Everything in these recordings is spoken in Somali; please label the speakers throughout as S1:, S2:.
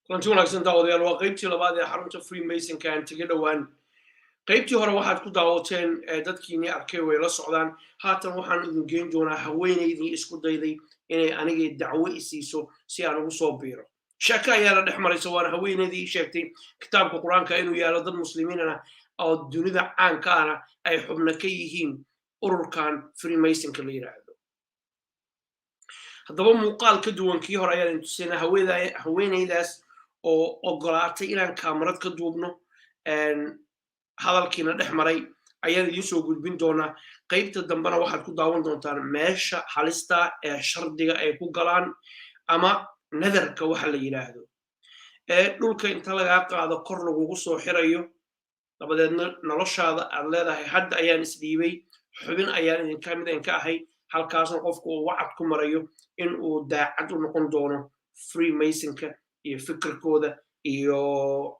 S1: Kulanti wanaagsan, daawadayaal. Waa qaybtii labaad ee xarunta Freemasonka aan tega dhowaan. Qaybtii hore waxaad ku daawateen, dadkiinii arkay way la socdaan. Haatan waxaan idin geyn doonaa haweenaydii isku dayday inay anigay dacwo isiiso si aan ugu soo biiro. Sheeko ayaa la dhex maraysa, waana haweenaydii ii sheegtay kitaabka Qur-aanka inuu yaalo, dad Muslimiinana oo dunida caanka ana ay xubno ka yihiin ururkan Freemasonka la yidhaahdo. Haddaba muuqaal ka duwan kii hore ayaan tusinaa, haweenaydaas oo ogolaatay inaan kaamarad ka duubno. Hadalkiina dhex maray ayaan idiin soo gudbin doonaa. Qaybta dambena waxaad ku daawan doontaan meesha halista ee shardiga ay ku galaan ama nadarka waxa la yidhaahdo, ee dhulka inta lagaa qaado kor lagugu soo xirayo, dabadeedna noloshaada aad leedahay "Hadda ayaan isdhiibay, xubin ayaan idinka mid ka ahay." Halkaasna qofku uu wacad ku marayo in uu daacad u noqon doono Freemasonka iyo fikirkooda iyo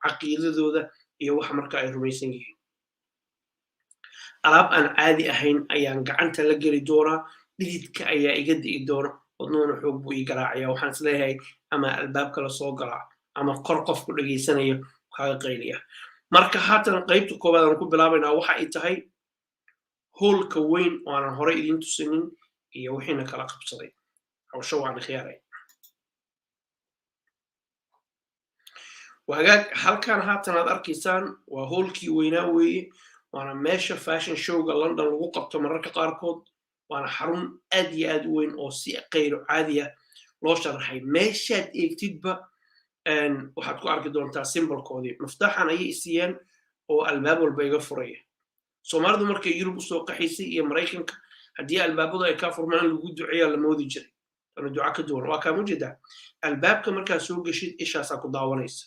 S1: caqiidadooda iyo waxa marka ay rumaysan yihiin. Alaab aan caadi ahayn ayaan gacanta la geli doonaa, dhididka ayaa iga di'i doona, wadnuhuna xoog buu ii garaacaya. Waxaan isleeyahay ama albaabka la soo galaa ama kor qofku dhegaysanayo kaaga qayliya. Marka haatan qaybta koowaad aan ku bilaabaynaa waxa ay tahay hoolka weyn oo aanan horey idiin tusinin iyo wixiina kala qabsaday. Hawsho waan khiyaaray. Wagaag, halkan haatan aad arkaysaan waa hoolkii weynaa weeye, waana meesha fashion showga London lagu qabto mararka qaarkood, waana xarun aad iyo aad u weyn oo si qayro caadi ah loo sharaxay. Meeshaad eegtidba waxaad ku arki doontaa symbolkoodii. Miftaaxan ayay isiiyeen oo albaab walba iga furaya. Soomaalidu markay Yurub usoo qaxaysay iyo Maraykanka, haddii albaabadu ay kaa furmaan in lagu duceeyaa la moodi jiray. Tana duca ka duwan waa kaama jeedaa. Albaabka markaad soo geshid, ishaasaa ku daawanaysa,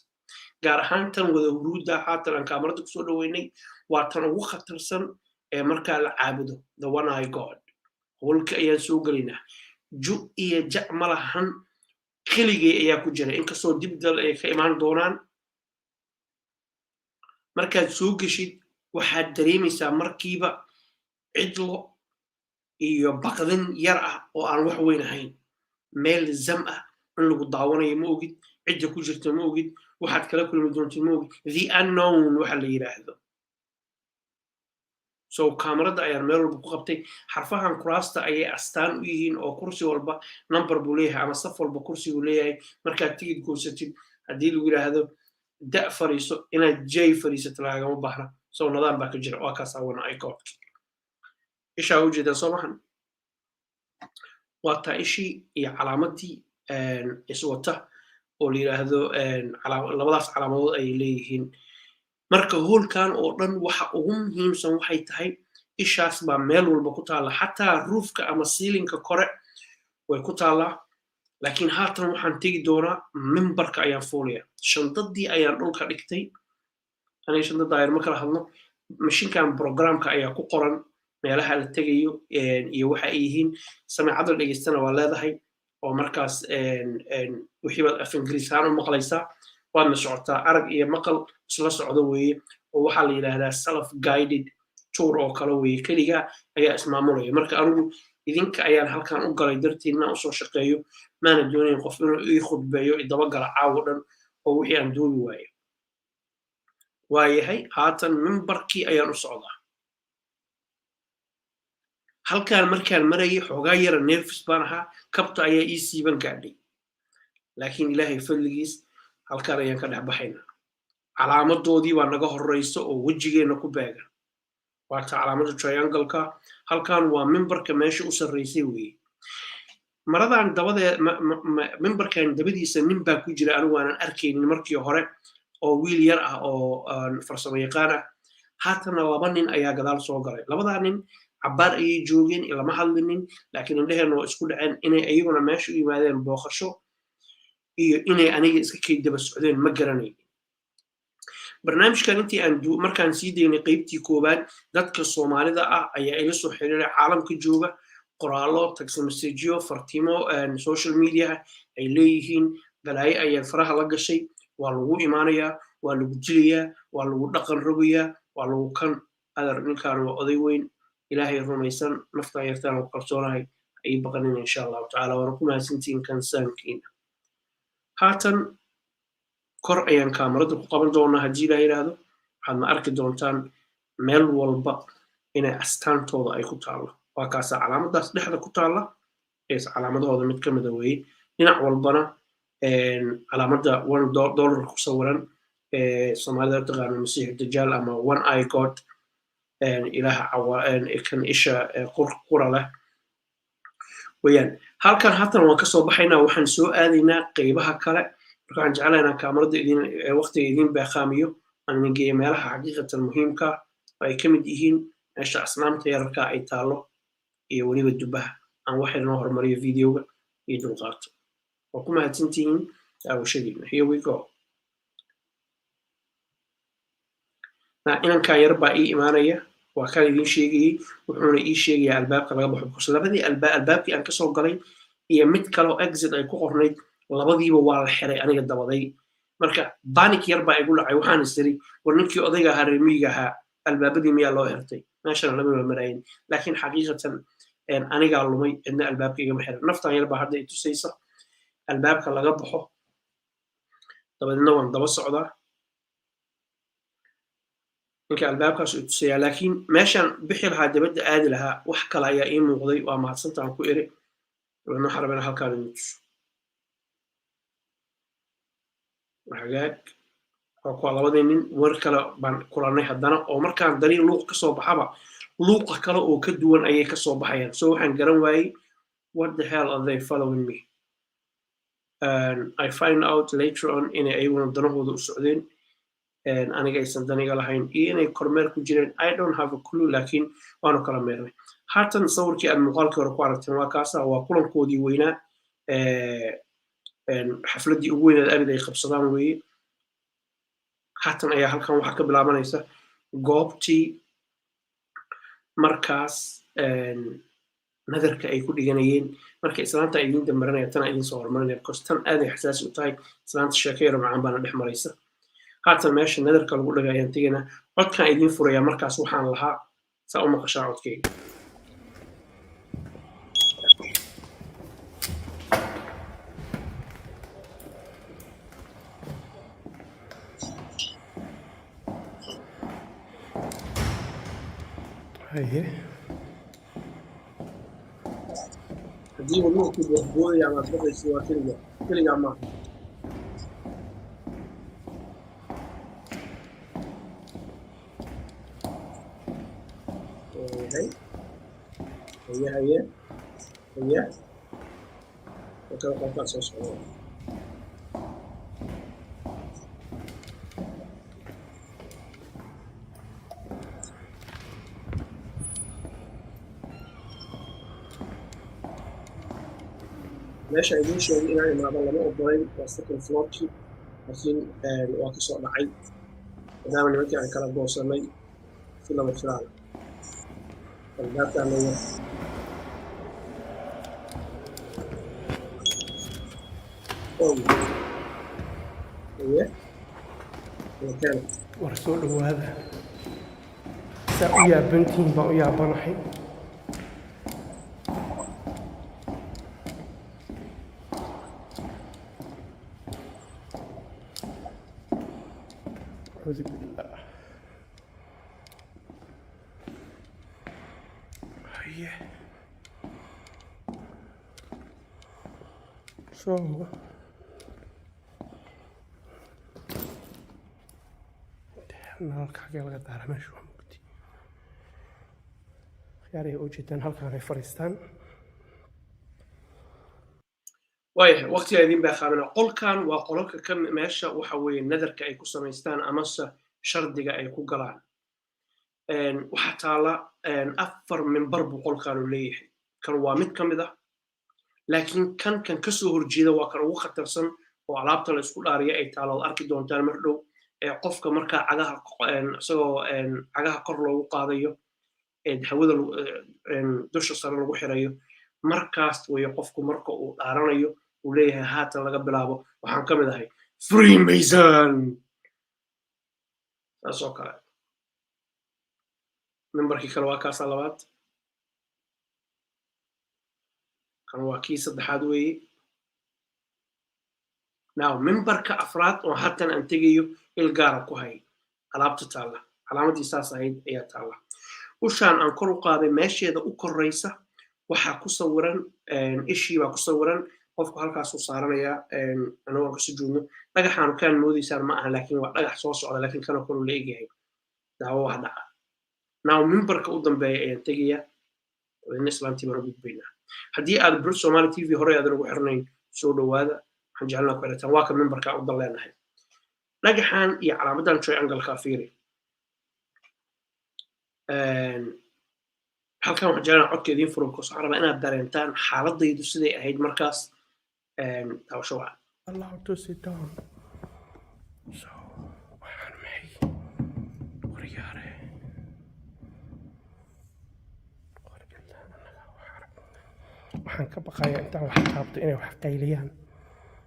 S1: gaar ahaan tan wada huruudda haatan aan kaamarada kusoo dhaweynay. Waa tan ugu khatarsan ee markaa la caabudo, the one eye god. Hoolka ayaan soo gelaynaa. Ju iyo jac ma lahan, keligay ayaa ku jira, inkastoo dibdal ay ka imaan doonaan. Markaad soo geshid, waxaad dareemaysaa markiiba cidlo iyo baqdin yar ah oo aan wax weyn ahayn. Meel zam ah in lagu daawanayo ma ogid, cidda ku jirta ma ogid, waxaad kala kulmi doontid ma ogid, the unknown waxa la yidhaahdo. So kaamarada ayaan meel walba ku qabtay. Xarfahan kuraasta ayay astaan u yihiin, oo kursi walba number buu leeyahay ama saf walba kursiguu leeyahay. Markaad tigid goysatid, haddii lagu yidhaahdo da fariiso, inaad J fariisato lagagama baahna. So nadaam baa ka jira. Waa kaasaa one eye god. Ishaa ujeedaa soo mahan? Waa taa ishii iyo calaamadii iswata oo la yidhaahdo. Labadaas calaamadood ayay leeyihiin. Marka hoolkan oo dhan waxa ugu muhiimsan waxay tahay ishaas baa meel walba ku taalla, xataa roofka ama siilinka kore way ku taallaa. Laakiin haatan waxaan tegi doonaa mimbarka ayaan fuulaya. Shandadii ayaan dhulka dhigtay. Aniga shandada ayar ma kala hadlo. Mashinkan programka ayaa ku qoran meelaha la tegayo iyo waxa ay yihiin. Sameecadda dhegeystana waa leedahay, oo markaas wixii baad af Ingiriis ahaan u maqlaysaa, waadna socotaa. Arag iyo maqal isla socdo weeye, oo waxaa la yidhaahdaa self guided tour oo kale weeye. Keligaa ayaa ismaamulaya. Marka anigu idinka ayaan halkan u galay dartiinna usoo shaqeeyo, maana doonayn qof inuu ii khudbeeyo, idabagala caawo dhan oo wixii aan duubi waayo. Waayahay, haatan mimbarkii ayaan u socdaa. Halkaan markaan marayay xoogaa yara nervous baan ahaa, kabta ayaa ii siiban gaadhay, laakiin Ilaahay fadligiis halkaan ayaan ka dhex baxaynaa. Calaamadoodii baa naga horreysa oo wejigeenna ku beegan. Waata calaamadda triangle-ka. Halkan waa mimbarka meesha u sarreysay weeye. Maradan dabadee mimbarkan dabadiisa nin baa ku jira anigu aanan arkaynin markii hore, oo wiil yar ah oo farsamo yaqaan ah. Haatana laba nin ayaa gadaal soo galay. Labadaa nin cabbaar ayay joogeen, lama hadlinin, laakiin indheheenna waa isku dhaceen. Inay ayaguna meesha u yimaadeen booqasho iyo inay aniga iska kay daba socdeen ma garanaynin. Barnaamijkan intii aan markaan sii daynay qaybtii koowaad, dadka Soomaalida ah ayaa ila soo xiriiray, caalamka jooga, qoraallo, text messageyo, fartimo social media ay leeyihiin balaayo ayaa faraha la gashay, waa lagu imaanayaa, waa lagu dilayaa, waa lagu dhaqan rogayaa, waa lagu kan adar. Ninkaan waa oday weyn, Ilaahay rumaysan, naftaan yartaan ku kalsoonahay, ha ii baqanina insha Allahu tacala. Waana ku mahadsantihiin kansaankiina. Haatan Kor ayaan kaamarada ku qaban doonaa haddii Ilaa yidhaahdo. Waxaadna arki doontaan meel walba inay astaantooda ay ku taallo. Waa kaasa calaamaddaas dhexda ku taalla ee calaamadahooda mid ka mida weeye. Dhinac walbana calaamadda $1 ku sawiran, Soomaalida u taqaano Masiix Dajaal ama One Eye God, Ilaaha kan isha qura leh weeyaan. Halkan haatan waan kasoo baxaynaa, waxaan soo aadaynaa qeybaha kale. Marka waxaan jeclahay inaan kaamarada idin waqtiga idin beeqaamiyo, aan idin geeyo meelaha xaqiiqatan muhiimka oo ay ka mid yihiin meesha asnaamta yararka ay taallo iyo weliba dubaha. Aan wax inoo horumariyo videoga iyo dulqaato. Waa ku mahadsantihiin daawashadiina. Here we go. Inankan yar baa ii imaanaya, waa kaan idiin sheegayey. Wuxuuna ii sheegayaa albaabka laga baxo, because labadii albaab, albaabkii aan kasoo galay iyo mid kaleo exit ay ku qornayd, labadiiba waa la xiray aniga dabaday. Marka panic yar baa igu dhacay. Waxaan is iri, war ninkii odayga ahaa, reer miyiga ahaa, albaabadii miyaa loo xirtay? Meeshana lamaba marayin. Laakiin xaqiiqatan anigaa lumay, cidna albaabka igama xiran. Naftan yar baa hadda i tusaysa albaabka laga baxo. Dabadeedna waan daba socdaa ninka albaabkaas u tusayaa, laakiin meeshaan bixi lahaa, dabadda aadi lahaa, wax kale ayaa ii muuqday. Waa mahadsantaan ku iri. Dabeedna waxaan rabaa halkaan idin tuso. Hagaag, waa kuwa labadii nin. War kale baan kulannay haddana, oo markaan dariiq luuq ka soo baxaba, luuqa kale oo ka duwan ayay ka soo baxayaan. So waxaan garan waayey, what the hell are they following me? And I find out later on inay ayaguna danahooda u socdeen, aniga aysan daniga lahayn, iyo inay kormeer ku jireen. I don't have a clue, laakiin waanu kala meernay. Haatan sawirkii aad muuqaalkii hore ku aragteen waa kaasa. Waa kulankoodii weynaa, xafladdii ugu weynaad abid ay qabsadaan weeye. Haatan ayaa halkan waxaa ka bilaabanaysa goobtii markaas nadarka ay ku dhiganayeen. Marka islaanta idiin dambaranaya, tana idiin soo horumarinaya, because tan aaday xasaasi u tahay. Islaanta sheeko yaro macaan baana dhex maraysa. Haatan meesha nadarka lagu dhigay ayaan tegaynaa. Codkaan idiin furaya markaas waxaan lahaa saa u maqashaa codkayga.
S2: Haye.
S1: Haddii wadnuhu ku boodaya amaad baqayso, waa keliga, keligaa maaha. Waayahay, haye haye haye, wakada qofkaa soo socda. Meesha idiin sheegay inaan imaado lama ogolayn, waa second floorkii, laakiin waa kasoo dhacay maadaama nimankii aan kala goosanay si lama filaan. Albaabkaan la oh haye.
S2: War soo dhowaada. Saa u yaabantihiin baan u yaabanahay. Acuudu billah. Haye, so nalalka xagee laga daaraa? Meesha waa mugdi. Khiyaaraya u jeedaan, halkaan ay fadhiistaan.
S1: Waayahay, waqtigaa idin baa qaabina. Qolkan waa qolalka ka meesha waxa weeye nadarka ay ku samaystaan amase shardiga ay ku galaan. Waxaa taala afar mimbar buu qolkaanu leeyahay. Kan waa mid ka mid ah, laakiin kan kasoo horjeeda waa kan ugu khatarsan, oo alaabta la isku dhaariya ay taalo, ood arki doontaan mar dhow, ee qofka markaa cagaha, isagoo cagaha kor loogu qaadayo, hawada dusha sare lagu xirayo. Markaas weeye qofku marka uu dhaaranayo, uu leeyahay, "Haatan laga bilaabo waxaan ka mid ahay Freemason." Saas oo kale mimbarkii kale waa kaasaa labaad. Kan waa kii saddexaad weeye. Now mimbarka afraad oo haatan aan tegayo, il gaara ku hay alaabta taalla. Calaamadii saas ahayd ayaa taalla. Ushaan aan kor u qaaday, meesheeda u koraysa waxaa ku sawiran ishii baa ku sawiran. Qofku halkaasuu saaranayaa, anagoo aan kasoo joogno. Dhagaxaanu kaan moodaysaan ma aha, laakiin waa dhagax soo socda, laakiin kanoo kaluu la egyahay. Daawo wax dhaca. Now mimbarka u dambeeya ayaan tegayaa, dabeedna islaantii baan u gudbaynaa. Haddii aad Brit Somali TV horey aadan ugu xirnayn, soo dhowaada, waxaan jecelnaa ku xirataan. Waa ka mimbarka u dan leenahay. Dhagaxan iyo calaamadan triangle-ka fiiri. Halkan waxaan jecelnaa codka idiin furo because waxaan rabaa inaad dareentaan xaaladaydu siday ahayd markaas. Daawasho wacan.
S2: Allowed to sit down. So, waxaan maxay waryaare war billah, annaga wax arag. Waxaan ka baqayaa intaan wax taabto inay wax qayliyaan.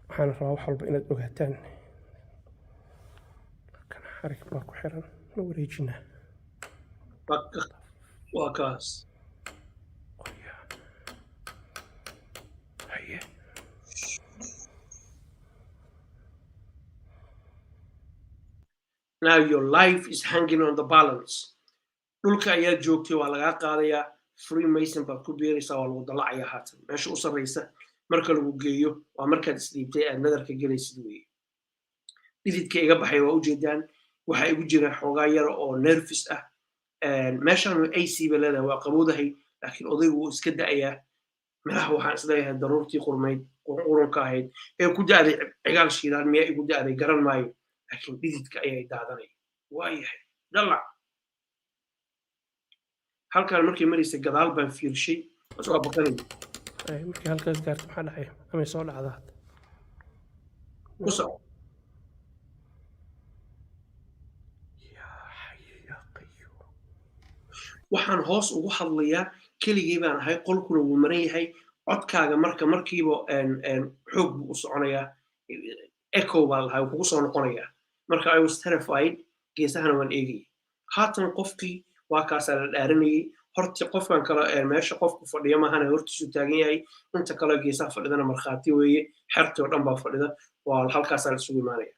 S2: Waxaan rabaa wax walba inaad ogaataan. Kan xarig baa ku xiran, ma wareejinaa?
S1: Waa kaas.
S2: Qoryaa haye.
S1: Now your life is hanging on the balance. Dhulka ayaad joogtay waa lagaa qaadayaa, Freemason baad ku biiraysaa, waa lagu dalacayaa. Haatan meesha u sarraysa marka lagu geeyo waa markaad isdhiibtay, aad nadarka gelaysid weeye. Dhididka iga baxay waa ujeedaan. Waxaa igu jira xoogaa yara oo nervous ah. Meeshaan AC ba leedahay, waa qabowdahay, laakiin odaygu wuu iska da'ayaa. Melaha waxaan isleeyahay daruurtii qurmayd, qurunka ahayd ee ku da'day Cigaal Shiidaan miyaa igu da'day, garan maayo, laakiin dhididka ayaa daadanaya. Waayahay, dalac. Halkaan markay maraysa gadaal baan fiirshay, waa baqanaya.
S2: Markii halkaas gaarto maxaa dhacay? Amay soo dhacdaa?
S1: Ku soco.
S2: Yaa xayu yaa qayuum.
S1: Waxaan hoos ugu hadlayaa, keligii baan ahay, qolkuna wuu maran yahay. Codkaaga marka markiiba xoog buu u soconayaa, echo baa lahaa, wuu kugu soo noqonayaa. Marka I was terrified, geesahana waan eegayay. Haatan qofkii waa kaasaa la dhaaranayay. Horti qofkan kale meesha qofku fadhiya maahana, hortiisuu taagan yahay. Inta kale geesaha fadhidana markhaati weeye, xertii oo dhan baa fadhida, waa halkaasaa la isugu imaanaya.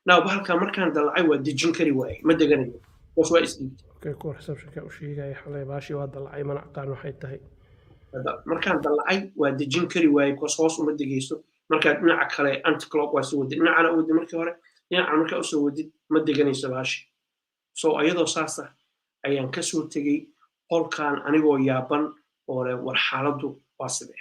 S1: Now bahalkan markaan dalacay waa dejin kari waaye, ma deganayo, bas waa isdhiibtay.
S2: Okay, kuwa receptionka u sheegaya xalay baashii waa dalacay, mana aqaan waxay tahay.
S1: Markaan dalacay waa dejin kari waaye because hoos uma degeyso. Markaad dhinaca kale anticlockwise u wadid, dhinacana u wadid markii hore, dhinaca markaa usoo wadid, ma deganayso baashi. So ayadoo saas ah ayaan kasoo tegey qolkan, anigoo yaaban oo leh, war xaaladdu waa sidee?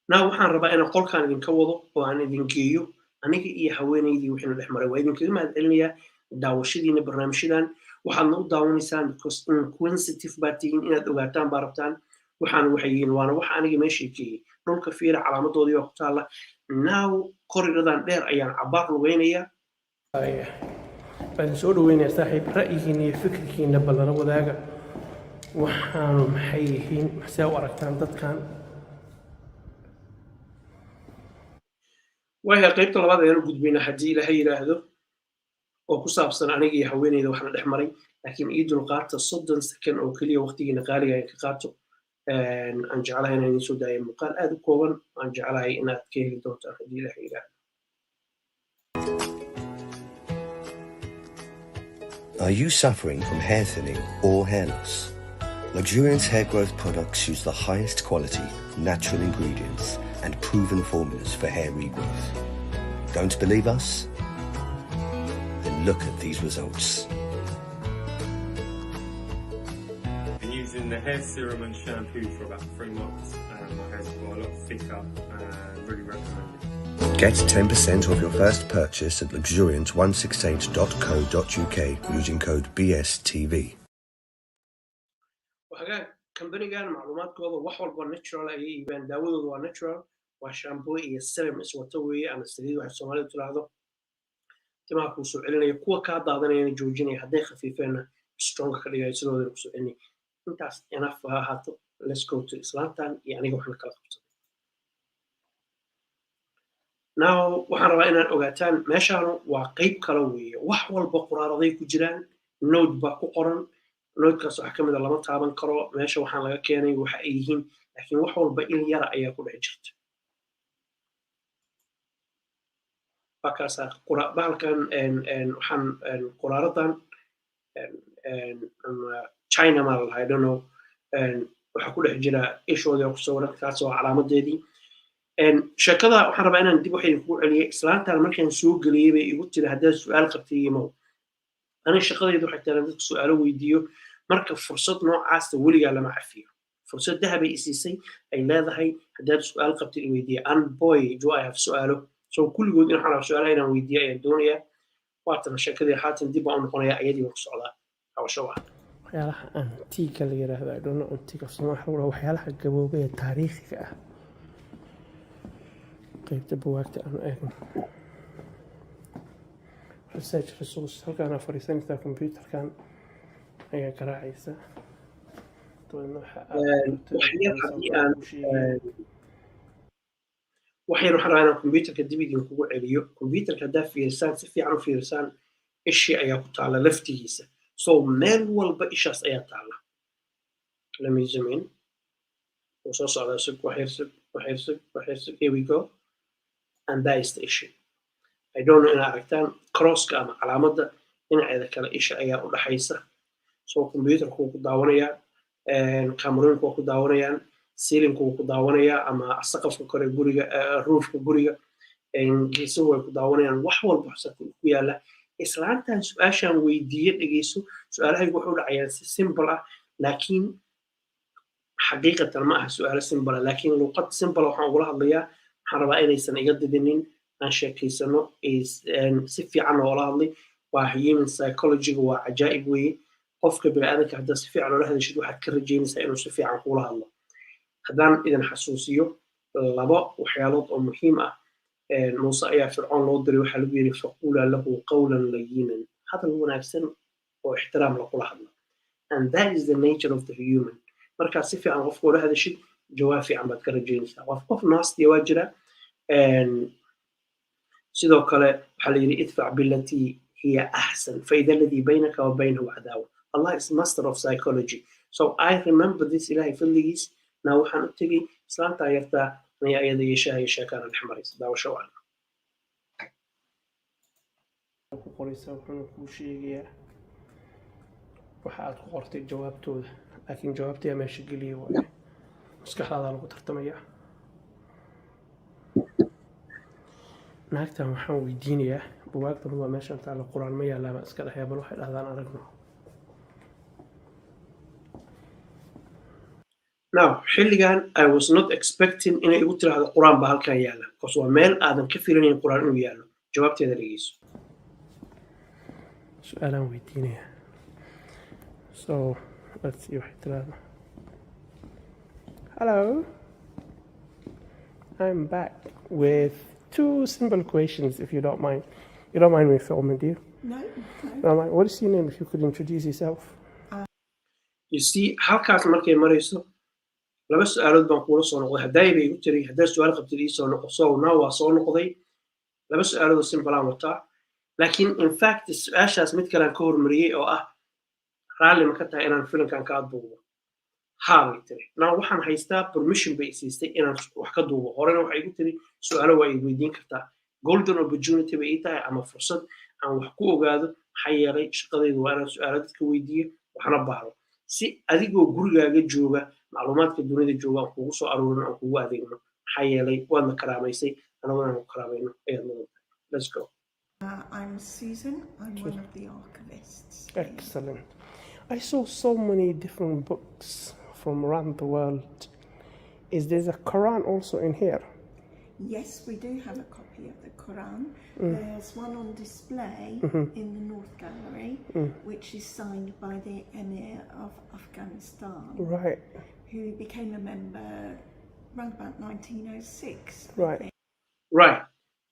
S1: Now waxaan rabaa inaan qolkan idinka wado oo aan idin geeyo aniga iyo haweenaydii wixiina dhex maray. Waa idinkaga mahad celinayaa daawashadiina barnaamijyadan. Waxaadna u daawanaysaan because inquisitive baa tihiin, inaad ogaataan baa rabtaan waxaan waxay yihiin, waana waxa aniga meeshay geeyey. Dhulka fiira, calaamadoodii waa ku taalla. Now koridadan dheer ayaan cabaar lugaynayaa.
S2: Waa idin soo dhaweynaya saaxiib. Ra'yigiina iyo fikirkiina ballana wadaaga. Waxaanu maxay yihiin? Maxsee u aragtaan dadkan?
S1: Waaya, qaybta labaad ayaan u gudbaynaa haddii Ilaahay yidhaahdo, oo ku saabsan aniga iyo haweeneyda waxna dhex maray, laakiin ii dulqaata 30 second oo keliya. Waqtigiina qaaliga aan ka qaato. Aan jeclahay inaan idiin soo daayo muuqaal aad u kooban, aan jeclahay inaad ka heli doontaan haddii Ilaahay yidhaahdo.
S3: Are you suffering from hair thinning or hair loss? Luxuriance hair growth products use the highest quality, natural ingredients and proven formulas for hair regrowth. Don't believe us? Then look at these results.
S4: Been using the hair serum and shampoo for about 3 months and my hair's got a lot thicker and really recommend it.
S3: Get 10% off your first purchase at luxuriant168.co.uk using code BSTV.
S1: Hagaag, kambanigan macluumaadkooda wax walba natural ayay iibaan, daawadooda waa natural, waa shampoo iyo serum iswato weeye ama saliid waxay Soomaalidu tiraahdo. Timaha kuu soo celinaya, kuwa kaa daadanayana joojinaya, hadday khafiifeenna stronga ka dhigaya, sidoodana kusoo celinaya. Intaas enough ha ahaato. Let's go to islaantan iyo aniga waxna kala qabsaday. Now waxaan rabaa inaan ogaataan meeshaanu waa qayb kale weeye. Wax walba quraaraday ku jiraan, note baa ku qoran. Notekaas waxaa ka mid a lama taaban karo meesha, waxaan laga keenay waxa ay yihiin, laakiin wax walba il yara ayaa ku dhex jirta. Waa kaasaa bahalkan. Waxaan quraaradan China maa la lahaa, I don't know. Waxaa ku dhex jira ishoodii oo ku sawiran, kaas waa calaamadeedii. Sheekada waxaan rabaa inaan dib waxay kugu celiyay. Islaantan markaan soo geliyey bay igu tiri, "Haddaad su-aal qabtay, imow." Aniga shaqadaydu waxay tahay dadka su-aalo weydiiyo. Marka fursad noocaasta weligaa lama cafiyo. Fursad dahabay isiisay ay leedahay, "Haddaad su-aal qabtid, i weydiiya." And boy, do I have su-aalo. So kulligood in waxaan rabaa su-aalaha inaan weydiiyo ayaan doonayaa. Waatan sheekadii. Haatan dib baan u noqonayaa, ayadii baan ku socdaa. Hawsho waa
S2: Waxyaalaha antique-ga la yiraahdo, I don't know antique af Soomaali waxa lagu dhaho, waxyaalaha gaboobay ee taariikhiga ah. Qaybta buwaagta aanu eegno. Research resource, halkaana fadhiisanaysaa, computerkan ayaa garaacaysa, dabeedna waxa aad
S1: Waxyar haddii aan waxyar, waxaan rabaa inaan computerka dib idinkugu celiyo. Computerka haddaa fiirsaan, si fiican u fiirsaan, ishii ayaa ku taalla laftigiisa. So meel walba ishaas ayaa taalla. Let me zoom in. Wuu soo socdaa, sug waxyar, sug waxyar, sug waxyar, sug. Here we go, and that is the issue. I don't know inaad aragtaan crosska ama calaamadda dhinaceeda kale, isha ayaa u dhaxaysa. So computerku wuu ku daawanayaa, kaamarooyinku waa ku daawanayaan, ceilingku wuu ku daawanayaa ama saqafka kore guriga, roofka guriga, geesuhu way ku daawanayaan, wax walba xusa ku yaala. Islaantan su-aashaan weydiiye, dhegeyso. Su-aalahaygu waxay u dhacayaan si simple ah, laakiin xaqiiqatan ma aha su-aalo simple ah, laakiin luqad simple waxaan ugula hadlayaa. Waxaan rabaa inaysan iga didinin, aan sheekaysano, si fiican oola hadlay. Waa human psychologyga, waa cajaa'ib weeye. Qofka bini'aadanka haddaad si fiican oola hadashid, waxaad ka rajaynaysaa inuu si fiican kuula hadlo. Haddaan idin xasuusiyo laba waxyaalood oo muhiim ah, Muuse ayaa Fircoon loo diray. Waxaa lagu yidhi, "فقولا له قولا لينا," hadal wanaagsan oo ixtiraam lakula hadlo. And that is the nature of the human. Markaad si fiican qofka ula hadashid, jawaab fiican baad ka rajaynaysaa. Qof qof nasty ah waa jira. Sidoo kale waxaa la yidhi, "ادفع بالتي هي أحسن فإذا الذي بينك وبينه عداوة." Allah is master of psychology. So I remember this. Ilahay fadligiis naa waxaan u tegey islaantaa yartaa aniga ayada iyo shaaha iyo sheekaana dhex maraysa. Daawasho wacan.
S2: Ku qoraysa, wuxuuna kuu sheegayaa waxa aad ku qortay jawaabtooda, laakiin jawaabta yaa meesha geliya waaye. Maskaxdaada lagu tartamaya. Naagtan waxaan weydiinayaa, buwaag badan baa meeshan taalla, Qur-aan ma yaallaa baan iska dhexyaa. Bal waxay dhahdaan aragno.
S1: Now, xilligan I was not expecting inay igu tiraahdo Qur-aan baa halkan yaalla, because waa meel aadan ka filanayn Qur-aan inuu yaallo. Jawaabteeda dhegeyso.
S2: Su-aalaan weydiinayaa. So let's see waxay tiraahdo. Hello, I'm back with two simple questions, if you don't mind. You don't mind me filming, do you?
S5: No.
S2: Don't mind. What is your name, if you could introduce yourself?
S1: You see, halkaas markay marayso, "Laba su-aalood baan kuula soo noqday," haddaay bay igu tiri, "haddaad su-aal qabtid, ii soo noqo." So now waa soo noqday, laba su-aalood oo simple aan wataa, laakiin in fact su-aashaas mid kalean ka hormariyey oo ah, "Raalli ma ka tahay inaan filimkan kaa duubo?" "Haa," bay tiri. Now waxaan haystaa permission bay isiistay inaan wax ka duubo. Horena waxay igu tiri, "Su-aalo waa i weydiin kartaa." Golden opportunity bay ii tahay ama fursad aan wax ku ogaado, maxaa yeelay shaqadaydu waa inaan su-aalo dadka weydiiyo, waxna baaro, si adigoo gurigaaga jooga macluumaadka dunida jooga aan kugu soo aruurin, aan kugu adeegno. Maxaa yeelay waadna karaamaysay, anaguna aan ku karaamayno ayaad mudan tahay. Let's go.
S5: I'm Susan. I'm one of the archivists.
S2: Excellent. I saw so many different books from around the world. Is there a Quran also in here?
S5: Yes, we do have a copy of the Quran. There's one on display in the North Gallery, which is signed by the Emir of Afghanistan, who became a member around about 1906, I think.
S1: Right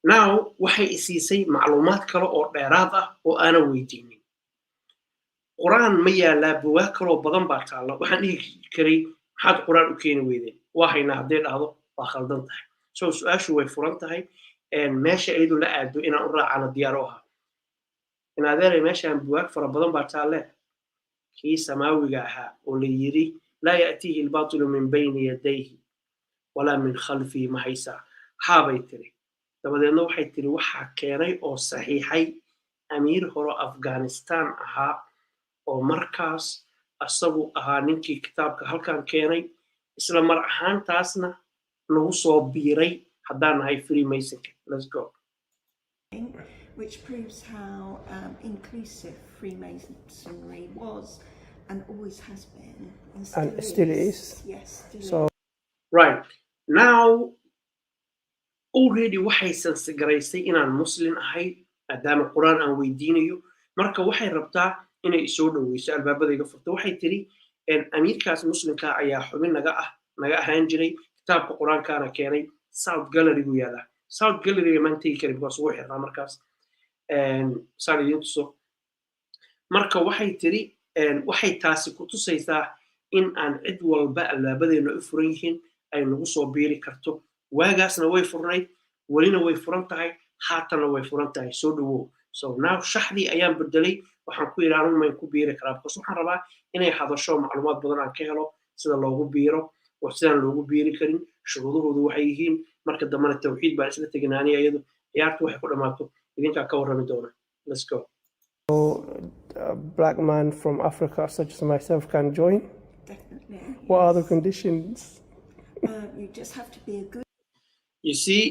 S1: now waxay isiisay macluumaad kale oo dheeraad ah oo aanan weydiinin. Qur-aan ma yaalaa? Buwaag kaloo badan baa taalla. Waxaan dhihi karay, "Maxaad Qur-aan u keeni weydeen? Waa haynaa." Hadday dhahdo, waa khaldan tahay. So su-aashu way furan tahay. Meesha iyadu la aado inaan u raacana diyaar u ahaa. In adeeray, meeshaan buwaag fara badan baa taalle, kii samaawiga ahaa oo la yiri لا يأتيه الباطل من بين يديه ولا من خلفه, ma haysaa? "Haa," bay tiri. Dabadeedna waxay tiri waxaa keenay oo saxiixay amiir hore Afghanistan ahaa oo markaas asagu ahaa ninkii kitaabka halkan keenay, isla mar ahaantaasna nagu soo biiray haddaan nahay Freemasonka. Let's go.
S5: Which proves how inclusive Freemasonry was and always has been. And still,
S2: And still is.
S5: Yes, still
S2: So
S1: right now already waxay sense garaysay inaan Muslim ahay, maadaama Qur-aan aan weydiinayo. Marka waxay rabtaa inay isoo dhoweyso, albaabada iga furto. Waxay tiri amiirkaas Muslimka ayaa xubin naga ah, naga ahaan jiray, kitaabka Qur-aankaana keenay. South Gallery-gu yaalaa. South Gallery-ga maan tegi karin because wuu xirnaa markaas, saan idiin tuso. Marka waxay tiri waxay taasi ku tusaysaa in aan cid walba albaabadeena u furan yihiin, ay nagu soo biiri karto. Waagaasna way furnayd, welina way furan tahay, haatanna way furan tahay. Soo dhawow. So now shaxdii ayaan bedelay. Waxaan ku yidhi, anigu mayn ku biiri karaa? Because waxaan rabaa inay hadasho, macluumaad badan aan ka helo sida loogu biiro oo sidaan loogu biiri karin, shuruudahoodu waxay yihiin. Marka dambena tawxiid baan isla teganaaniya iyadu. Ciyaartu waxay ku dhammaato idinkaa ka warrami doona. Let's go.
S2: A black man from Africa such as myself can join?
S5: Definitely.
S2: What are the
S5: Yes.
S2: conditions?
S5: You just have to be a good
S1: You see,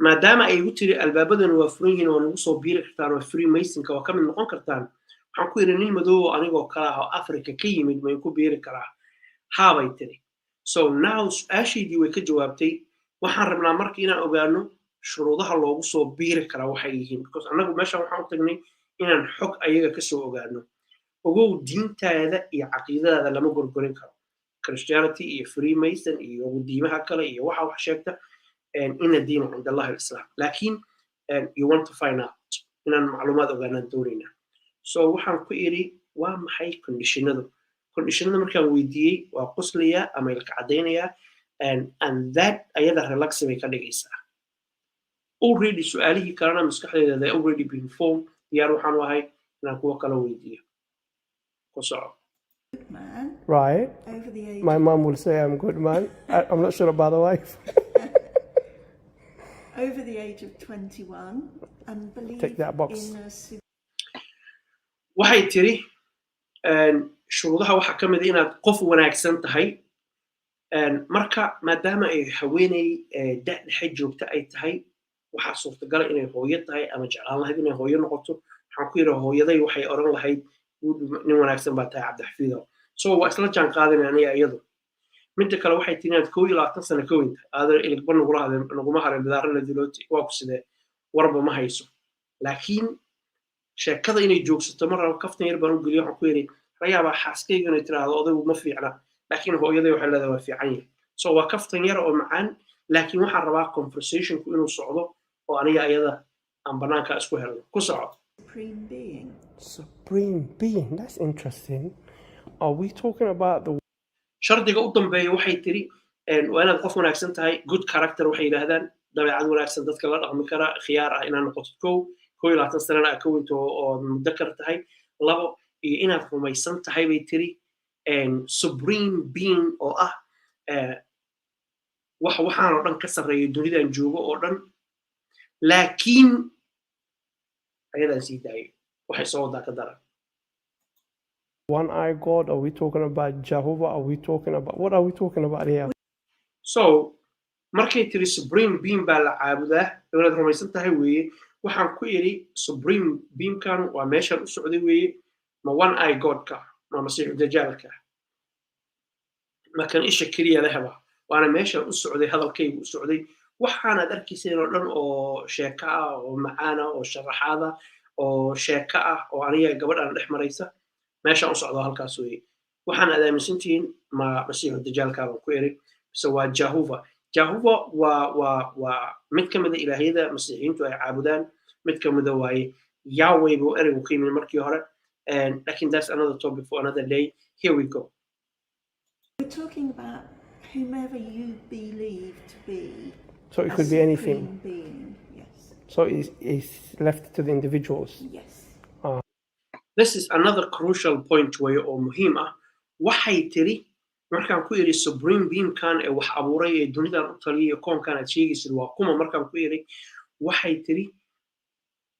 S1: maadaama ay igu tiri albaabadana waa furan yihiin oo nagu soo biiri kartaan oo Freemasonka waa ka mid noqon kartaan, waxaan ku yidhi, nin madow oo anigoo kale ah oo Africa ka yimid mayn ku biiri karaa? Haabay tiri. So now su-aashaydii way ka jawaabtay. Waxaan rabnaa marka inaan ogaano shuruudaha loogu soo biiri karaa waxay yihiin, because annagu meeshan waxaan u tagnay inaan xog ayaga kasoo ogaano. Ogow, diintaada iyo caqiidadaada lama gorgorin karo. Christianity iyo Freemason iyo diimaha kale iyo waxa wax sheegta, إن الدين عند الله الإسلام, laakiin you want to find out, inaan macluumaad ogaanaan doonaynaa. So waxaan ku iri, waa maxay conditionadu? Conditionada markaan weydiiyey, waa qoslayaa ama ilka caddaynayaa, and that ayada relax bay ka dhigaysaa. Already su-aalihii kalena maskaxdeeda they already been formed. Diyaar waxaan u ahay inaan kuwo kala weydiiyo. Ku soco.
S5: Man over the age
S2: My mom will say I'm good man. I'm not sure about the wife.
S5: Over the age of 21 and believe
S2: Tick that box.
S5: In a
S1: Waxay tiri shuruudaha waxaa ka mid a inaad qof wanaagsan tahay. Marka maadaama ay haweeney da' dhexe joogta ay tahay, waxaa suurtagala inay hooyo tahay ama jeclaan lahayd inay hooyo noqoto. Waxaan ku yidhi, hooyaday waxay odhan lahayd nin wanaagsan baa tahay, Cabdixafiido. So waa isla jaan qaadana aniga iyadu. Midda kale waxay tiri inaad 21 sano ka weyn tahay. Aadar iligba nagula hadeen, naguma harin bidaarana dilooti. Waa ku sidee? Warba ma hayso, laakiin sheekada inay joogsato ma rabo. Kaftan yar baan u geliyo. Waxaan ku yidhi, laga yaabaa xaaskaygu inay tiraahdo odaygu ma fiicna, laakiin hooyaday waxay leedahay waa fiican yahay. So waa kaftan yar oo macaan, laakiin waxaan rabaa conversationku inuu socdo oo aniga ayada aan banaanka isku helno. Ku soco.
S5: Supreme being.
S2: Supreme being. That's interesting. Are we talking about the
S1: Shardiga u dambeeya waxay tiri waa inaad qof wanaagsan tahay, good character waxay yidhaahdaan, dabeecad wanaagsan, dadka la dhaqmi kara, khiyaar ah inaad noqotid. Kow iyo 21 sanana aad ka weynto oo mudakar tahay. Labo, iyo inaad rumaysan tahay bay tiri supreme being oo ah wax waxaan oo dhan ka sarreeya, dunidan joogo oo dhan. Laakiin ayadaan sii daayay, waxay soo wadaa ka daran.
S2: One eye God? Are we talking about Jehovah? Are we talking about what are we talking about here?
S1: So markay tiri supreme being baa la caabudaa, inaad rumaysan tahay weeye, waxaan ku idhi, supreme beingkan waa meeshaan u socday weeye. Ma one eye Godka, ma Masiixu Dajaalka, ma kan isha keliya lehba? Waana meeshaan u socday, hadalkaygu u socday. Waxaanaad arkayseen oo dhan oo sheeko ah oo macaana oo sharaxaada oo sheeko ah oo aniga gabadhaan dhex maraysa, meeshaan u socdo halkaas weeye. Waxaan aad aaminsantihiin, ma Masiixu Dajaalka baan ku iri, mise waa Jehovah? Jehovah waa mid ka mida ilaahyada Masiixiyiintu ay caabudaan, mid ka mida waaye. Yahweh buu ereygu ka yimid markii hore, lakin that's another topic for another day. Here we go.
S5: We're talking about whomever you believe to be
S2: So it
S5: a
S2: could be anything.
S5: Supreme being. Yes.
S2: So it's left to the individuals.
S5: Yes.
S1: This is another crucial point way oo muhiim ah. Waxay tiri markaan ku iri, supreme beingkan ee wax abuuray ee dunidan u taliyay, koonkan aad sheegaysid waa kuma? Markaan ku iri, Waxay tiri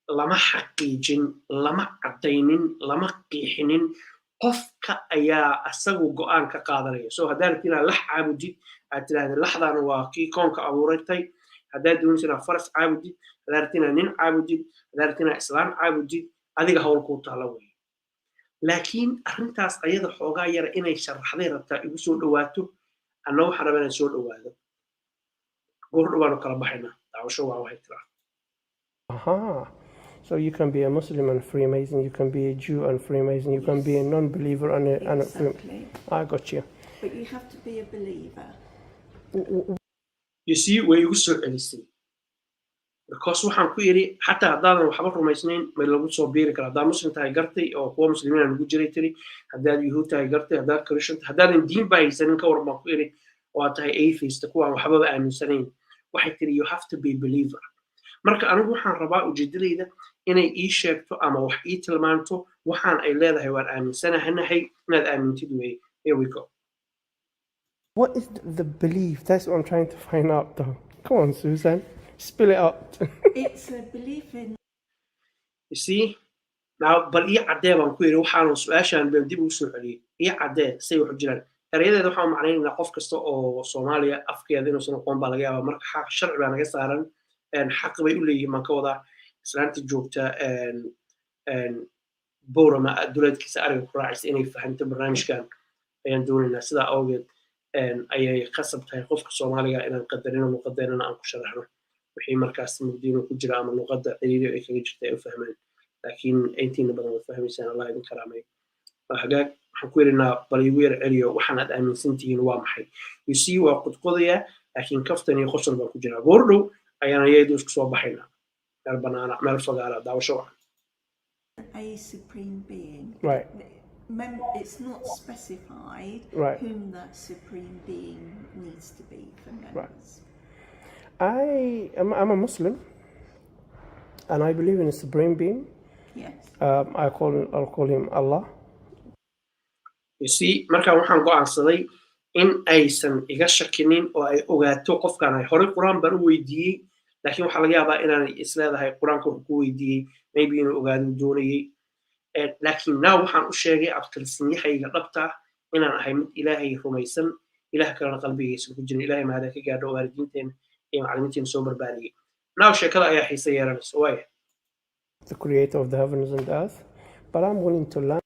S1: lama xaqiijin, lama caddaynin, lama qiixinin. Qofka ayaa asagu go'aan ka qaadanaya. So haddaad rabtid inaad lax caabudid, aad tidhahda laxdan waa kii koonka abuuratay, haddaad doonaysid inaad faras caabudid, haddaad rabtid inaad nin caabudid, haddaad rabtid inaad islaan caabudid, adiga hawl kuu taala weeye. Laakiin arrintaas ayada xoogaa yara inay sharaxday rabtaa, igu soo dhawaato. Anna waxaan rabaa inaan soo dhawaado. Goor dhowaanu kala baxaynaa. Daawasho waa waxay tiraa.
S2: Aha. So you can be a Muslim and Freemason, you can be a Jew and Freemason, you can be a non-believer and a Freemason.
S5: Exactly.
S2: I got you.
S5: But you have to be a believer.
S1: You see, way igu soo celisay, because waxaan ku yidhi xataa haddaadan waxba rumaysnayn ma lagu soo biiri kara? Haddaad Muslim tahay gartay, oo kuwa Muslimiina lagu jiray tiri, haddaad Yuhuud tahay gartay, haddaad Christian tahay, haddaadan diin ba haysanin ka waran baan ku yidhi, oo aad tahay atheist, kuwaan waxbaba aaminsanayn? Waxay tiri you have to be believer. Marka anigu waxaan rabaa ujeedadayda inay ii sheegto ama wax ii tilmaanto. Waxaan ay leedahay waan aaminsanahay, inaad aamintid weeye. Here we go.
S2: What is the belief? That's what I'm trying to find out, though. Come on, Susan. Spill it out.
S5: It's a belief in
S1: You see now, bal ii caddee baan ku yidhi. Waxaanu su-aashaan baan dib ugu soo celiyey. Ii caddee say wax u jiraan. Erayadeeda waxaan macnaynaynaa qof kasta oo Soomaaliya afkeeda inuusan aqoon baa laga yaabaa. Marka xaq sharci baa naga saaran, xaq bay u leeyihiin baan ka wadaa. Islaanta joogta Boorama duleedkiisa ariga ku raacaysa inay fahanto barnaamijkan ayaan doonaynaa. Sidaa awgeed ayay khasab tahay qofka Soomaaliga inaan qadarino, luqadeennana aan ku sharaxno wixii markaas mugdiino ku jira ama luqadda ciriiri ay kaga jirta ay u fahmaan. Laakiin intiina badan waad fahmaysaan, Allah idin karaamay. Waa hagaag. Waxaan ku yidhinaa bal igu yar celiyo, waxaan aad aaminsan tihiin waa maxay? You see, waa qodqodayaa, laakiin kaftan iyo qosol baan ku jiraa. Goor dhow ayaan iyadu isku soo baxaynaa meel banaana, meel fagaara. Daawasho wacan.
S5: A supreme being. It's not specified whom that supreme being needs to be for members.
S2: I'm a Muslim and I believe in a supreme being. I'll call him Allah.
S1: You see, markaan waxaan go'aansaday in aysan iga shakinin oo ay ogaato qofkan ay horey Qur-aan baan u weydiiyey, laakiin waxaa laga yaabaa inaan isleedahay Qur-aanka wuxuu ku weydiiyey maybe inuu ogaado doonayey. Laakiin now waxaan u sheegay abtirsinyahayga dhabta ah, inaan ahay mid Ilaahay rumaysan, Ilaah kalena qalbigaysan ku jirin. Ilaahay mahada ka gaadho, waalidiinteena iyo macallimiinteena soo barbaariyey. Now sheekada ayaa xiise yeelanaysa waaya.
S2: The creator of the heavens and the earth. But I'm willing to learn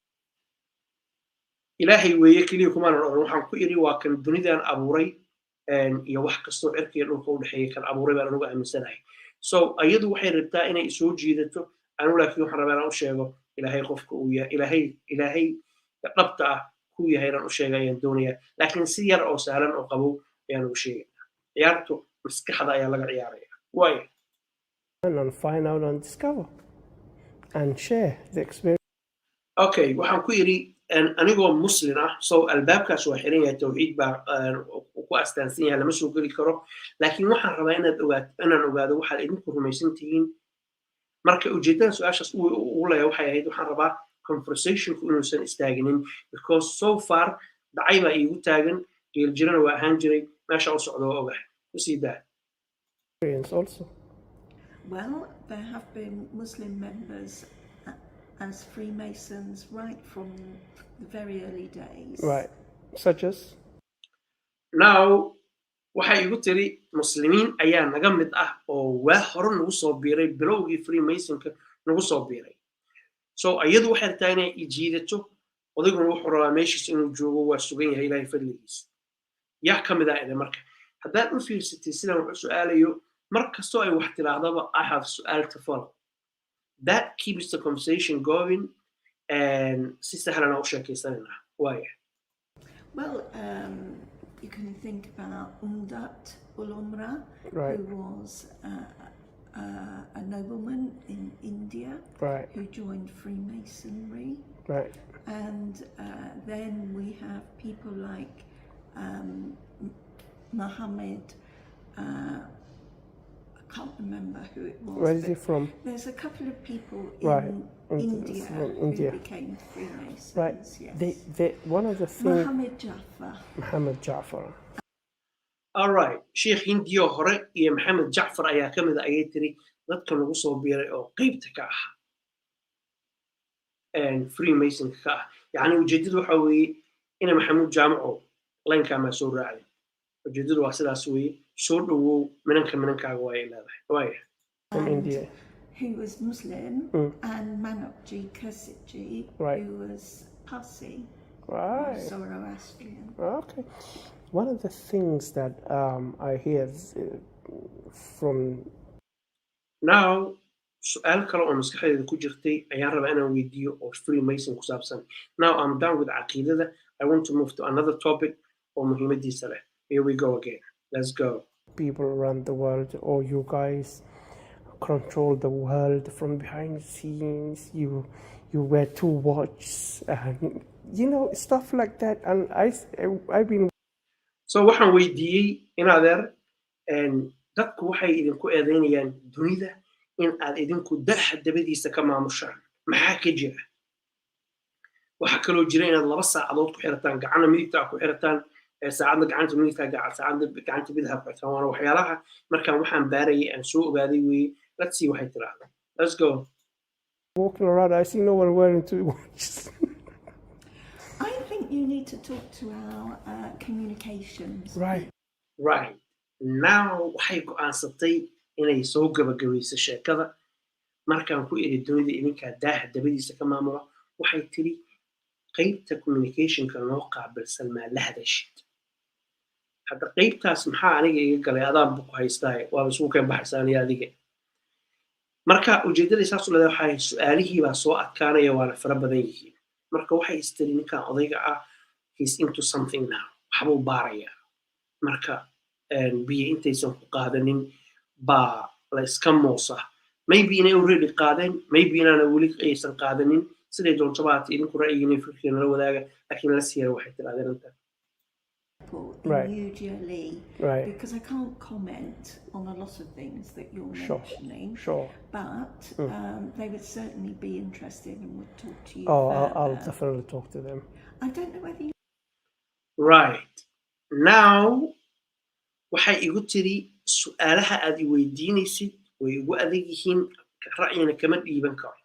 S1: Ilaahay weeye keliya kumaanan oran. Waxaan ku iri waa kan dunidan abuuray iyo wax kastoo cirka iyo dhulka u dhexeeya kan abuuray baan anugu aaminsanahay. So iyadu waxay rabtaa inay isoo jiidato anu, laakiin waxaan rabaa inaan u sheego Ilaahay qofka uu yahay, Ilaahay dhabta ah kuu yahay inaan u sheega ayaan doonayaa, laakiin si yar oo sahlan oo qabow ayaan ugu sheegaya. Ciyaartu maskaxda ayaa laga ciyaaraya waaya.
S2: and find out and discover and share the experience.
S1: Okay, waxaan ku yidhi anigoo Muslim ah, so albaabkaas waa xiran yahay, tawxiid baa ku astaansan yahay, lama soo geli karo, laakiin waxaan rabaa inaad ogaato, inaan ogaado waxaad idinku rumaysan tihiin. Marka ujeeddada su-aashaas ugu leeyahay waxay ahayd waxaan rabaa conversationku inuusan istaaginin, because so far dacay baa iigu taagan, geeljirana waa ahaan jiray, meesha u socda waa ogahay. Usii daa.
S2: Also.
S5: Well, there have been Muslim members as Freemasons right from the very early days.
S2: Right. Such as?
S1: Now waxay igu tiri Muslimiin ayaa naga mid ah oo waa hore nagu soo biiray, bilowgii Freemasonka nagu soo biiray. So iyadu waxay rabtaa inay ijiidato, odayguna wuxuu rabaa meeshiis inuu joogo, waa sugan yahay Ilaahay fadligiis. Yaa ka mid ah ide? Marka haddaad u fiirsatay sidaan wax u su'aalayo, mar kastoo ay wax tidhaahdaba I have su'aal to follow that keeps the conversation going, and si sahlan aan u sheekaysanayna waaya.
S5: Well, you can think about Umdat ul Umra, who was a nobleman in India who joined Freemasonry. And then we have people like Muhammad. I can't remember who it was.
S2: Where is he
S5: But
S2: from?
S5: there's a couple of people in India
S2: From India.
S5: who became Freemasons. Yes.
S2: They, one of the things,
S5: Muhammad Jafar.
S2: Muhammad Ja'far.
S1: All right, sheikh Hindiyo hore iyo Maxamed Jacfar ayaa ka mid a ayay tiri. Dadka nagu soo biiray oo qeybta ka ah Freemasonka ka ah, yacni ujeeddadu waxa weeye ina Maxamuud Jaamaco laynkaa soo raacday. Ujeeddadu waa sidaas weeye. Soo dhowow, minanka minankaaga waayay leedahay waaya.
S2: From India.
S5: Who was Muslim, and Manokji Cursetjee, who was Parsi, Zoroastrian.
S2: Okay. One of the things that I hear from
S1: Now su-aal kale oo maskaxdeeda ku jirtay ayaan rabaa inaan weydiiyo oo Freemason ku saabsan. Now I'm done with caqiidada. I want to move to another topic oo muhiimadiisa leh. Here we go again, let's go.
S2: People around the world, or you guys control the world from behind the scenes. You wear two watches, and stuff like that. And I've been
S1: So waxaan weydiiyey, in adeer, dadku waxay idinku eedeynayaan dunida in aad idinku daha dabadiisa ka maamushaan. Maxaa ka jira? Waxaa kaloo jira inaad laba saacadood ku xirataan, gacana midigta ku xirataan, saacadna gacanta midigta, saacadna gacanta bidaha ku xirtaan. Waana waxyaalaha markaan waxaan baarayay aan soo ogaaday weeye. Let's see waxay tiraahdo. Let's go.
S2: Walking around, I see no one wearing two watches.
S5: I think you need to talk to our communications.
S1: Right now waxay go'aansatay inay soo gabagabayso sheekada. Markaan ku iri dunida idinkaa daaha dabadiisa ka maamula, waxay tiri qaybta communicationka noo qaabilsan maa la hadashid. Hadda qaybtaas maxaa aniga iga galay? Adaan bu ku haystaa, waaba isugu keen baxaysaa aniga adiga. Marka ujeeddada saas u leedahay waxay su-aalihii baa soo adkaanaya, waana fara badan yihiin. Marka waxay istiri ninkan odayga ah, he's into something now, waxbuu baarayaa. Marka biyo intaysan ku qaadanin baa la iska moosa. Maybe inay already qaadeen, maybe inaana weli aysan qaadanin. Siday doontaba haata, idinku ra'yigiina fikirkiina la wadaaga, laakiin la siiyara waxay tirahdeen inta.
S5: People in UGLE, because I can't comment on a lot of things that you're mentioning. But they would certainly be interested and would talk to you
S2: Oh, I'll
S5: further.
S2: Definitely talk to them.
S5: I don't know whether you
S1: Right now waxay igu tiri su-aalaha aad i weydiinaysid way igu adag yihiin, ra'yina kama dhiiban karo.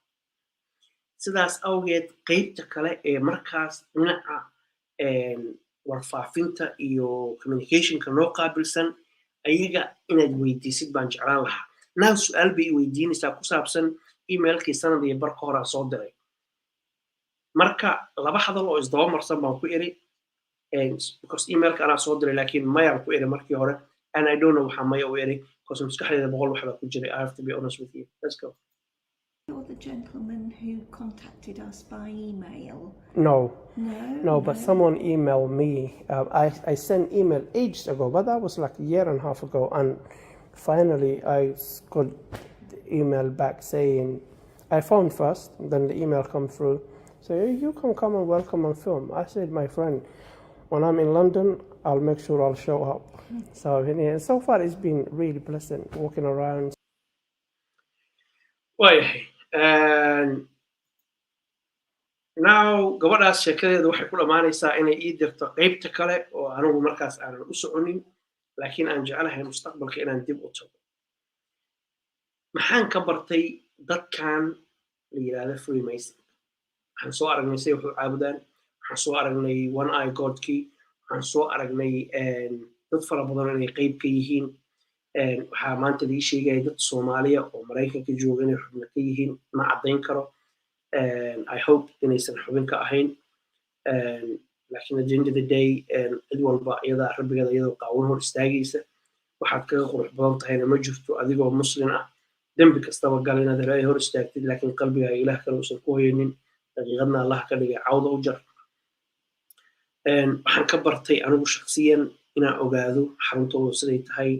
S1: Sidaas awgeed qeybta kale ee markaas dhinaca warfaafinta iyo communicationka noo qaabilsan ayaga inaad weydiisid baan jeclaan lahaa. Now su-aal bay i weydiinaysaa ku saabsan emailkii sanad iyo bar ka hor aan soo diray. Marka laba hadal oo isdaba marsan baan ku iri, because emailka anaa soo diray, laakiin mayaan ku iri markii hore, and I don't know waxaa maya u iri, because maskaxdayda boqol wax baa ku jiray. I have to be honest with you. Let's go.
S5: You're the gentleman who contacted us by email.
S2: No.
S5: No.
S2: No, but someone emailed me. I sent email ages ago, but that was like a year and a half ago. And finally, I got the email back saying, I phoned first, then the email come through. So you can come and welcome and film. I said, "My friend, when I'm in London, I'll make sure I'll show up." So yeah, so far it's been really pleasant walking around.
S1: Waayahay. Now gabadhaas sheekadeeda waxay ku dhammaanaysaa inay ii dirto qeybta kale oo anigu markaas aanan u soconin, laakiin aan jeclahay mustaqbalka inaan dib u tago. Maxaan ka bartay dadkan la yidhaahda Freemason? Waxaan soo aragnay say wax u caabudaan. Waxaan soo aragnay One Eye Godkii. Waxaan soo aragnay dad fara badan inay qeyb ka yihiin. Waxaa maanta lii sheegaya dad Soomaaliya oo Maraykanka jooga inay xubno ka yihiin. Ma caddayn karo. I hope inaysan xubin ka ahayn, laakiin at the end of the day cid walba iyadaa rabbigeeda iyadoo qaawan hor istaagaysa. Waxaad kaga qurux badan tahayna ma jirto adigoo Muslin ah dembi kastaba gal inaad Ilaahay hor istaagtid, laakiin qalbigaaga Ilaah kale uusan ku hoyanin. Daqiiqadna Allah ka dhigay cawda u jar. Waxaan ka bartay anigu shakhsiyan inaan ogaado xaruntooda siday tahay,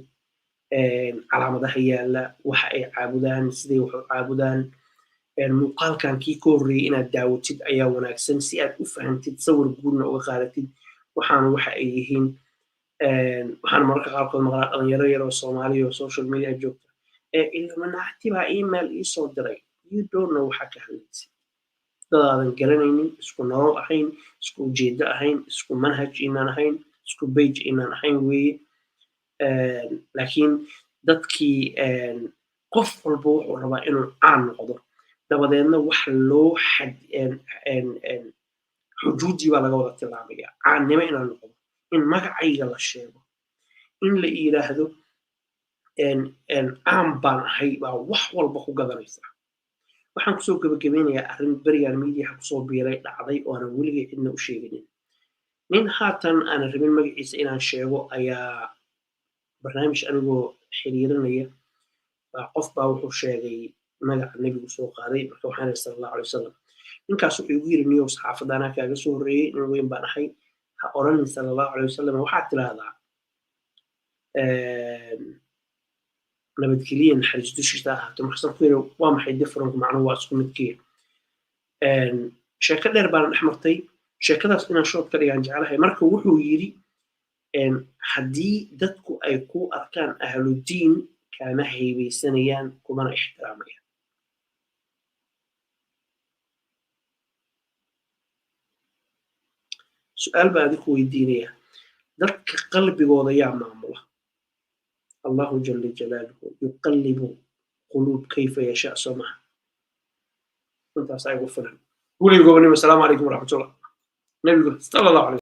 S1: calaamadaha yaalla, waxa ay caabudaan, siday wax u caabudaan. Muuqaalkan kii ka horreeyey inaad daawatid ayaa wanaagsan si aad u fahantid, sawir guudna uga qaadatid waxaana waxa ay yihiin. Waxaan mararka qaarkood maqlaa dhalinyaro yar oo Soomaaliya oo social media joogta ee Illuminati baa email iisoo diray. You don't know waxaa ka hadlaysid. Dadaadan garanaynin, isku nolol ahayn, isku ujeedo ahayn, isku manhaj inaan ahayn, isku page inaan ahayn weeye. Laakiin dadkii Qof walba wuxuu rabaa inuu caan noqdo, dabadeedna wax loo xad xuduudii baa laga wada tilaabaya. Caannimo inaan noqdo, in magacayga la sheego, in la yidhaahdo caan baan ahay, baa wax walba ku gadanaysaa. Waxaan kusoo gebagabeynayaa arrin berigaan miidiyaha kusoo biiray dhacday oo aanan weligay cidna u sheeginin. Nin haatan aanan rabin magaciisa inaan sheego ayaa barnaamij anigoo xiriirinaya baa qof baa wuxuu sheegay magaca Nebigu soo qaaday. Marka waxaan ihi, "Sala Allahu alay wasalam." Ninkaas wuxuu igu yiri, "Niyow, saxaafadda anaa kaaga soo horreeyey, nin weyn baan ahay, ha oranin sala Allahu alay wasalam, waxaad tiraahdaa nabadgelye naxariis dushiisa ahaato." Markaasaan ku yiri, "Waa maxay different? Macnuhu waa isku midkiya." Sheeko dheer baana dhex martay. Sheekadaas inaan short ka dhigaan jeclahay. Marka wuxuu yidhi, "Haddii dadku ay ku arkaan ahludiin, kaama haybaysanayaan kumana ixtiraamayaan." Su-aal baan adinku weydiinaya: dadka qalbigooda yaa maamula? Allahu jala jalaaluhu, yuqallibu quluub kayfa yashaa, soo maha? Intaas igu filan. Guliga gobonimo. Asalaamu calaykum waraxmatullah. Nabigu sala Allahu alay